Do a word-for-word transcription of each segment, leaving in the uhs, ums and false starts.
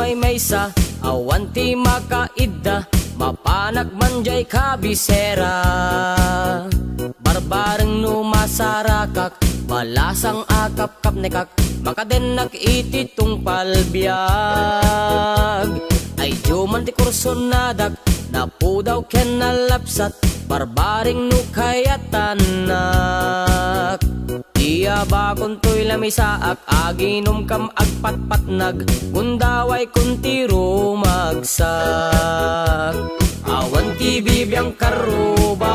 Ay maysa, awan ti makaidda, mapanak man jay kabisera. Barbareng no masarakak, balasang a kapkapnekak, makadennak iti tungpal biag. Ay diyo man ti kursonadak, napudaw ken nalapsat, barbareng no kayatannak. Iyabakon toy lamisaak, aginumkam agpatpatnag, gundaway kun ti rumagsak. Awan ti bibiang karrubak,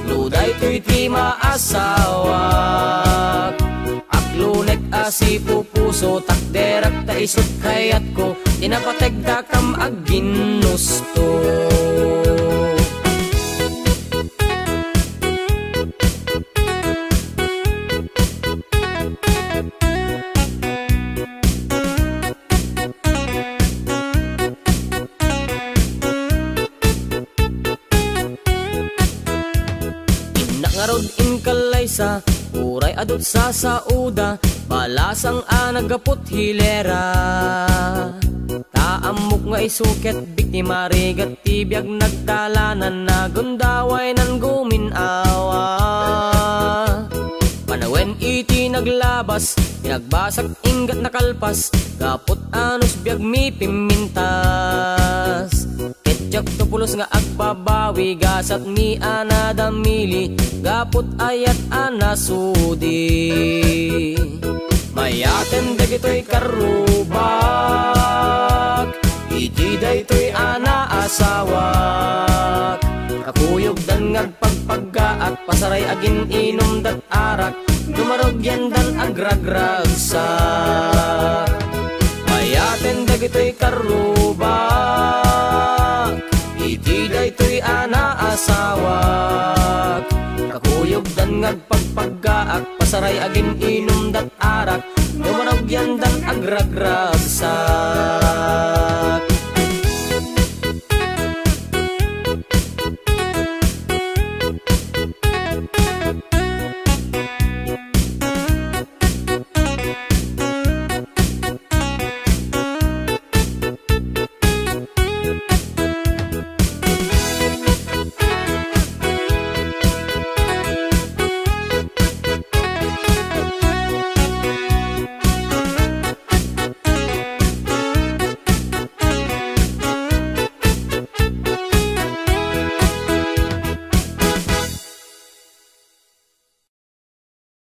no daytoy ti maasawak. Aklunek a sipupuso, takderak ta isut kayatko, ti napategdakam agginnusto. Innak ngarud inkallaysa, uray adut sa sauda, balasang a nagaput hilera. Ta ammok nga isu ket biktima, rigat ti biag nagdalanan, nagundaway nan guminawa. Panawen iti naglabas, pinagbasak inggat nakalpas, gaput anus biag mi pimmintas. Ket diak to pulos nga agbabawi, gasat mi a nadamili, gaput ayat a nasudi. Mayaten dagitoy karrubak iti daytoy a naasawak. Kakuyogdan nga agpagpaggaak, pasaray agin-inumdat arak, dumarugyandan agragragsak. Mayaten dagitoy karrubak iti daytoy a naasawak. Kakuyogdan nga agpagpaggaak, pasaray agin